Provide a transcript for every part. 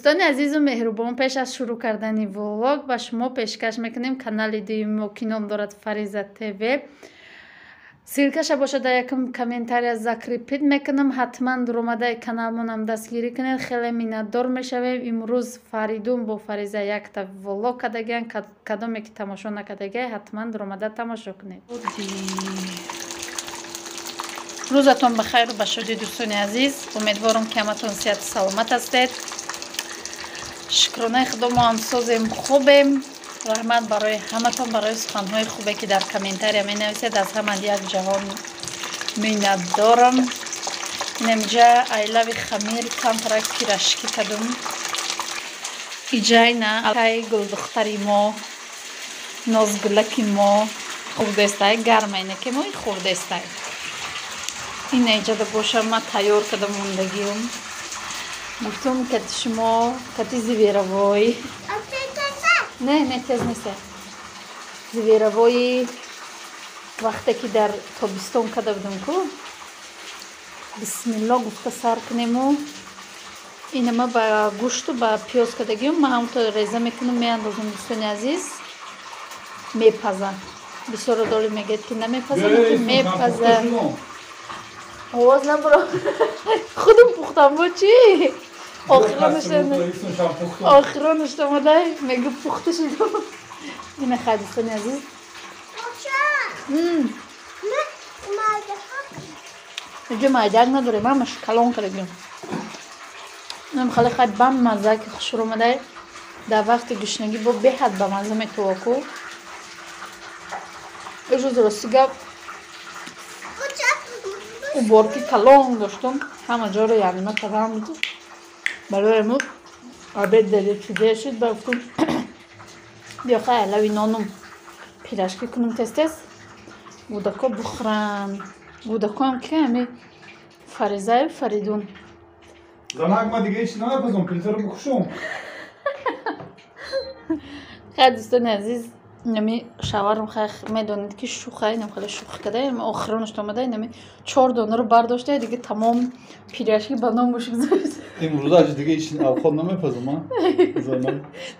Дӯстони азизу меҳрубон, пеш аз шурӯъ кардани влог ба шумо пешкаш мекунем канали дуюми мо, ки ном дорад Фариза ТВ. Ссылкаша бошад, дар якум комментария закрепить мекунам. Ҳатман дуромадаи каналмонам дастгирӣ кунед, хеле миннатдор мешавем. Имрӯз Фаридун бо Фариза якта влог кардагиан. Кадоме ки тамошо накардагиай, ҳатман дуромада тамошо кунед. Рӯзатон ба хайру ба шодӣ, дӯстони азиз. Умедворам, ки ҳаматон сиҳату саломат ҳастед. Шукронаи Худо, мо ҳам созем, хубем. Раҳмат барои ҳаматон, барои суханҳои хубе, ки дар комментария менависед. Аз ҳама як ҷаҳон миннатдорам. Инамҷа айлави хамир камтарак пирожки кардум. Иҷайна ай гулдухтари мо, нозгулаки мо хурдестай, гармайна ки мои хурдестай. Ина иҷада боша, ма тайёр карда мондагиум. Гуфтум, кати шумо, кати зиверавой. Не, не, тез нест. Зиверавои вақте ки дар тобистон карда будам ку, бисмилло гуфта сар кунему. Ина ма ба гӯшту ба пиёз кардагиум, ма ҳамто реза мекунам, меандозам, дӯстони азиз, мепаза. Бисёро доли мегӯяд, ки намепаза, мепаза. Овоз набуро, худум пухтам, бо чӣ? Охиронаш омадай, мегӯ, пухта шудам. Ина хай, дӯстони азиз. Иҷо майдак надорем, ҳамаш калон кардагим. Хеле хай бамаза ки хушрӯ омадай. Дар вақти гушнагӣ бо беҳад бамаза метуваку. Иҷоз, рости гап, уборки калон доштум, ҳама ҷоро янима кардам. Барои мо обед дери чуде шуд, ба гуфтум, биё хай, алави нонум пирожки кунум, тез тез гудако бухӯрам. Гудакоам ки ами Фаризаю Фаридун. Занак, ма дига ҳеч намепазам, плитаро бикушом. Хай, дӯстони азиз, нами шаварам хай, медонед ки шуха, инам хеле шӯхӣ када. Охиронаш омада, инами чор донаро бардошта, дига тамом пирожки ба номуш гузошт. Имрӯз аж дига ҳеч авқот намепазам, а занак?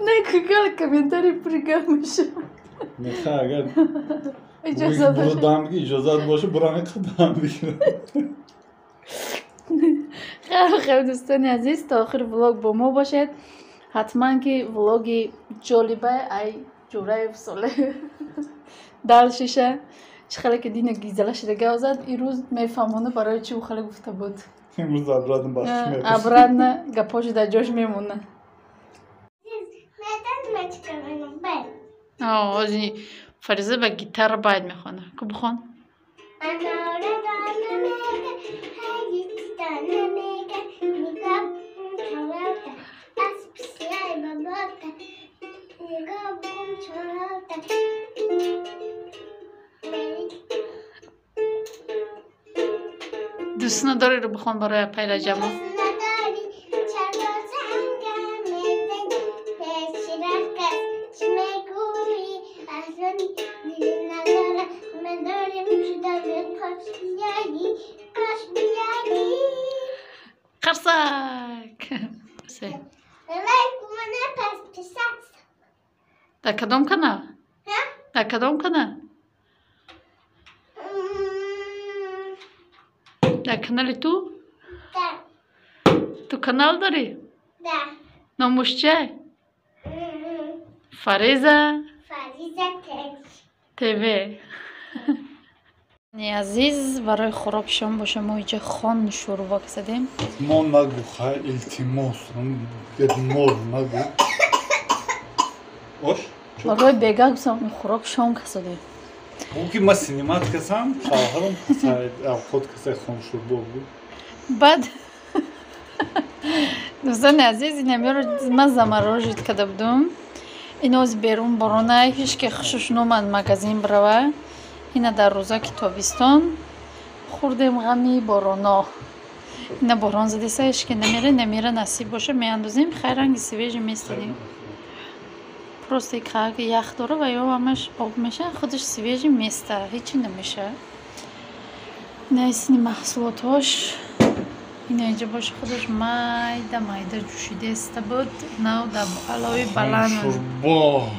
Не, кукал комментарий пригам меша. Меха, агар дам иҷозат боша, бурам қадам бигирам. Хеле хел, дӯстони азиз, то охири влог бо мо бошед. Ҳатман ки влоги ҷолиба ай Ҷураев Соле далшиша. Чӣ хеле ки дина гизала шида гав зад, ирӯз мефаҳмона, барои чӣ ӯ хеле гуфта буд. Имрӯз обратно бахш. Обратно гапоши дар ҷош мемона. Ози Фариза ба гитара байд мехона. Ку, бихон. Дӯст надориро бихон барои апай Раҷабо. Қарсак. Дар кадом канал? Дар кадом канал? Дар канали ту? Ту канал дорӣ? Номуш чай? Фариза ТВ. Азиз, барои хӯроки шом боша, мо иҷа хон шӯрбо кисадем. Мо нагу, хай, илтимос, мор нагу. Ош. Барои бега гуфтам, хӯрок шом касадем. Ки ма синимат касам, шавҳарам касай, авқот касай, хон шӯрбо буд. Баъд, дӯстони азиз, инамёро ма заморожить карда будум. Иноз берун борона, ҳеч ки хушуш номад магазин бирава. Ина дар рӯзаки тобистон хӯрдем, ғами бороно. Ина борон задеса, ҳеч ки намера, намера насиб боша, меандозем. Хай, ранги свежий местадем. Просто как ях дора ва ё ҳамаш об меша, худаш свежий места, ҳечи намеша. Ина исни маҳсулотҳош. Ина инҷа боша худаш майда майда ҷӯшидаста буд. Нав дар алови баланд. Шурбо.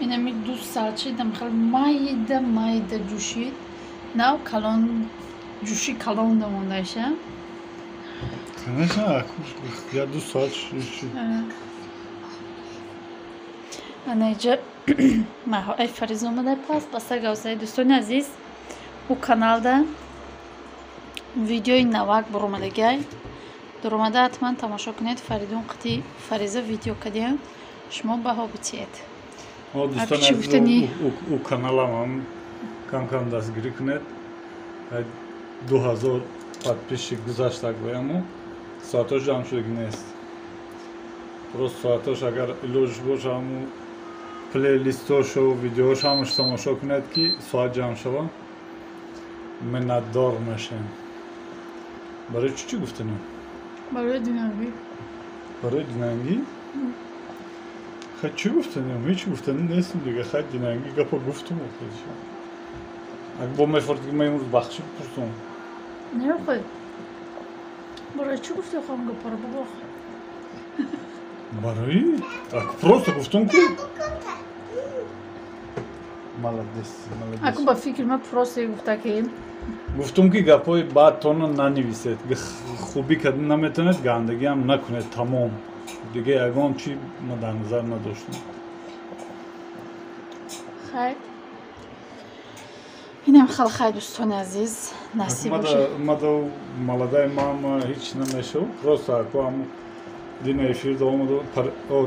Инами 2 соат шидам хеле майда майда ҷӯшид. Нав калон ҷӯши калон дамондаша. Конечно, я 2 соат шуд. Ана инҷа ай Фариза омада пас баста гавзаи дӯстони азиз, ӯ каналда видеои навак буромадагиай. Дуромада ҳатман тамошо кунед. Фаридун қити Фариза видео кардиям. Шумо баҳо битиед. Дӯстони азиз, ӯ каналам кам-кам дастгирӣ кунед. 2000 подписчик гузашта гояму. Соатош ҷамъ шудагӣ нест. Просто соатош агар илоҷ боша ҳаму плейлистошу видеош ҳамаш тамошо кунед ки соат ҷамъ шава. Миннатдор мешавем. Барои чӣ чӣ гуфтанем? Барои динангӣ. Барои динангӣ? Хай чӣ гуфтанем? Ҳеҷ гуфтанӣ нестем дига. Хай динангӣ гапа гуфтум. Аг бо мефорд ки ман имрӯз бахши бипурсум. Нехоҳ. Барои чӣ гуфти хом гапаро бигӯ? Барои? Просто гуфтум ку. Молодец, молодец. Аку ба фикри ман просто гуфта ки гуфтум ки гапҳои баъдтонро нанависед. Хубӣ карда наметавонед, гандагиам накунед, тамом. Дига ягон чи ма дар назар надоштам. Хай. Инам хел хай дӯстони азиз, насиб бошад. Мада маладаи мама ҳеҷ намешав. Просто аку ҳаму дина эфир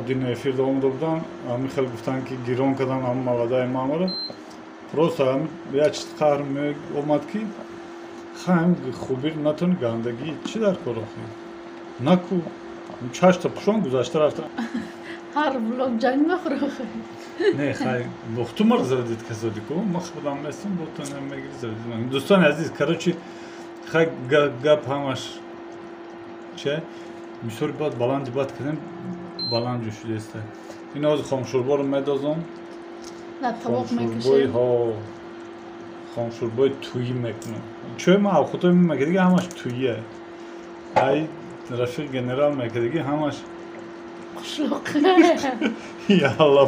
дина эфир омада будам, ҳамин хел гуфтанд ки гирон кардан ҳаму маладаи мамаро. Просто ҳамин як чиз қаҳр омад ки хаем хубир натони гандагӣ чӣ дар кор охи? Наку чашта пӯшон гузашта рафта. Ҳар влог ҷанг нахӯр охи. Не, хай бохту маро завдид касоди ку, ма худам местам, бо ту намегири завдид. Дӯстони азиз, короче, хай гап ҳамаш че бисёр бад баланди бад кардем, баланд ҷӯшидааста. Ин ҳозир хомшӯрборо медозам. На тавоқ мекашем. Хомшӯрбои туӣ мекунам. Чой ма авхотой мекардиги ҳамаш туие. Ай рафиқ генерал мекардиги ҳамаш қишлоқ. Ялла.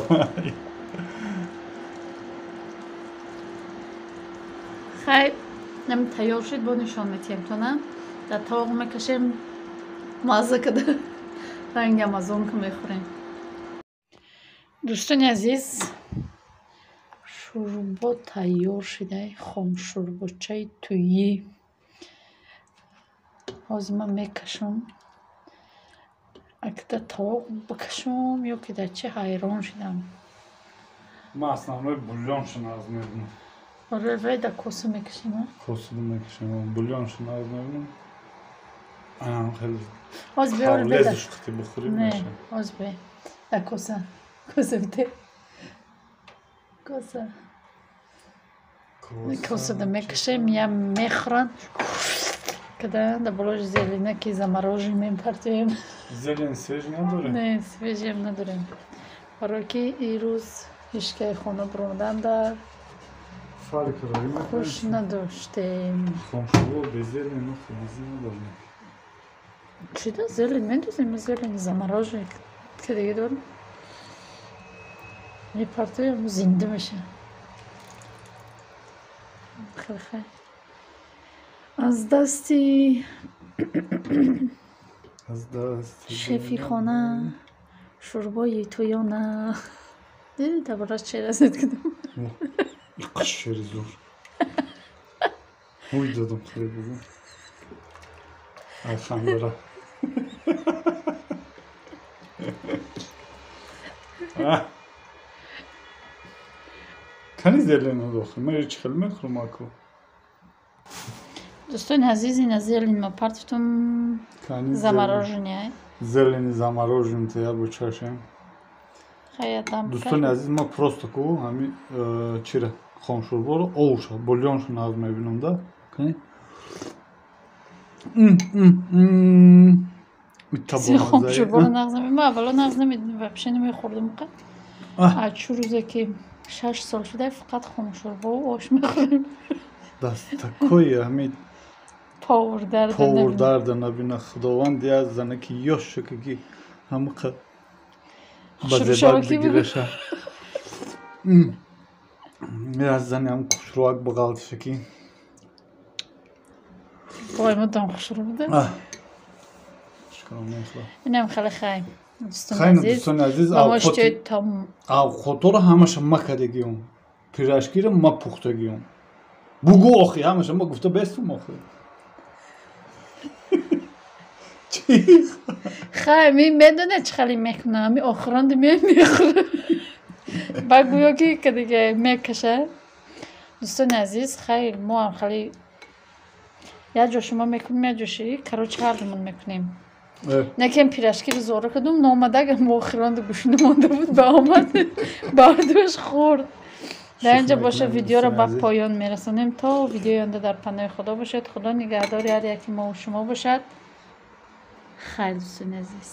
Хай, нам тайёр шуд, бо нишон метиҳем тона. Дар тавоқ мекашем, мазза када ранги амазонка мехӯрем. Дӯстони азиз, шӯрбо тайёр шуда, хомшӯрбочаи туӣ. Ҳозир ман мекашам. Акда тавоқ бикашам ё ки дар чӣ ҳайрон шудам. Ман основной бульоншо нағз мебинам. Оре, вай дар коса мекашем, а? Косада мекашем, бульоншо нағз мебинам. Анам хеле Ҳозир биёр беда. лезиш қити бихӯрӣ Не, мешавад. ҳозир бе. Дар коса. Коса бите. Коса. Косада мекашем, я мехӯранд. Када дар болои зелена ки заморожен мепартоем. Зелень свежий надорем? Не, свежиам надорем. Барое ки ирӯз ҳечкай хона буромадан дар Фарик роӣ мекунем. хуш надоштем. Хомшӯрбо бе зелень мо хубизӣ надорем. Чида зелень мендозем, зелень заморожен ки дига дорем. Мепартоем, зинда мешавад. Хеле хай. Аз дасти шефи хона шӯрбои туёна. Диди дар борааш шеър азид кардам. Иқаш шери зур. Ҳуй додам хеле бугу. Ай хандара. Кани зелено дохил? Ман чӣ хел мехӯрам аку? Дӯстони азиз, ина зелень ма партофтум замороженный. Зелени замороженный я бо чашем. Хаятам. Дӯстони азиз, ма просто ку ҳами чира хомшӯрборо овша, бульоншо нағз мебинам да. Кани? Хомшӯрборо нағз намебинам. Ман аввало нағз намедонам, вообще намехӯрдам қад. А чу рӯзе ки 6 сол шуда фақат хомшӯрбо ош мехӯрем. Дастакои ҳами Повар дарда. Повар дарда набина. Худованд я занаки ёш шука ки ҳамақа ба зебак бигираша. Я зани ҳам хушрӯак бағалтиша ки. Вой, мудом хушрӯ буда. Инам хеле хай. Дӯстони азиз, авқоторо ҳамаша ма кардагиём, пирашкиро ма пухтагиём. Бугӯ охи, ҳамаша ма гуфта бестум охи. Хай, ми медоне чӣ хеле мекунам, ами охиронди мехӯра. Ба гӯё ки кадига мекаша. Дӯстони азиз, хай, мо ҳам хеле як ҷо шумо мекунем, як ҷо ши, короче, ҳардумон мекунем. Некем пирашкиро зора кардум, номадаг охиронда гӯшина монда буд, ба омад, бардош хӯрд. Дар инҷа боша, видеоро ба поён мерасонем. То видеои оянда дар паноҳи Худо бошед. Худо нигаҳдори ҳар яки мову шумо бошад. Хайр, дӯстони азиз.